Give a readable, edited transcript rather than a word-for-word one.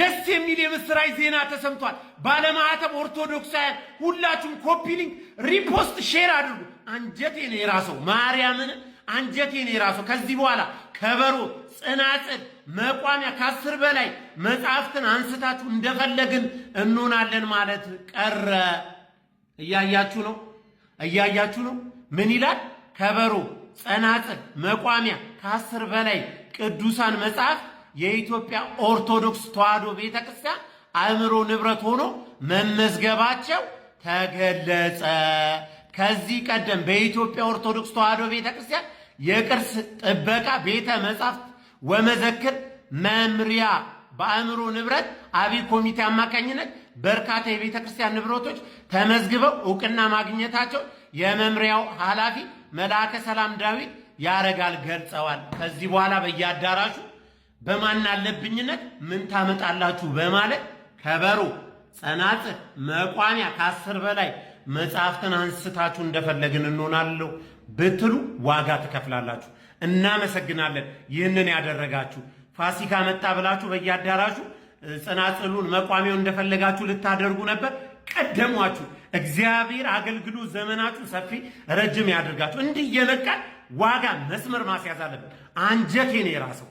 ደስ የሚል የምስራች ዜና ተሰምቷል። ባለማዕተብ ኦርቶዶክሳውያን ሁላችሁም copy link፣ repost፣ share አድርጉ። አንጀቴን የራሰው፣ ማርያምን አንጀቴን የራሰው። ከዚህ በኋላ ከበሮ፣ ጽናጽል፣ መቋሚያ ከ10 በላይ መጽሐፍትን አንስታችሁ እንደፈለግን እንሆናለን ማለት ቀረ። እያያችሁ ነው፣ እያያችሁ ነው። ምን ይላል? ከበሮ፣ ጸናጽል፣ መቋሚያ ከ10 በላይ ቅዱሳን መጽሐፍ የኢትዮጵያ ኦርቶዶክስ ተዋሕዶ ቤተክርስቲያን አእምሮ ንብረት ሆኖ መመዝገባቸው ተገለጸ። ከዚህ ቀደም በኢትዮጵያ ኦርቶዶክስ ተዋሕዶ ቤተክርስቲያን የቅርስ ጥበቃ ቤተ መጻሕፍት ወመዘክር መምሪያ በአእምሮ ንብረት አብይ ኮሚቴ አማካኝነት በርካታ የቤተ ክርስቲያን ንብረቶች ተመዝግበው እውቅና ማግኘታቸው የመምሪያው ኃላፊ መልአከ ሰላም ዳዊት ያረጋል ገልጸዋል። ከዚህ በኋላ በየአዳራሹ በማን አለብኝነት ምን ታመጣላችሁ በማለት ከበሮ፣ ጸናጽል፣ መቋሚያ ከ10 በላይ መጽሐፍትን አንስታችሁ እንደፈለግን እንሆናለሁ ብትሉ ዋጋ ትከፍላላችሁ። እናመሰግናለን ይህንን ያደረጋችሁ። ፋሲካ መጣ ብላችሁ በየአዳራሹ ጽናጽሉን መቋሚያውን እንደፈለጋችሁ ልታደርጉ ነበር። ቀደሟችሁ። እግዚአብሔር አገልግሎት ዘመናችሁ ሰፊ ረጅም ያደርጋችሁ። እንዲህ እየነቃን ዋጋ መስመር ማስያዝ አለብን። አንጀቴን የራሰው።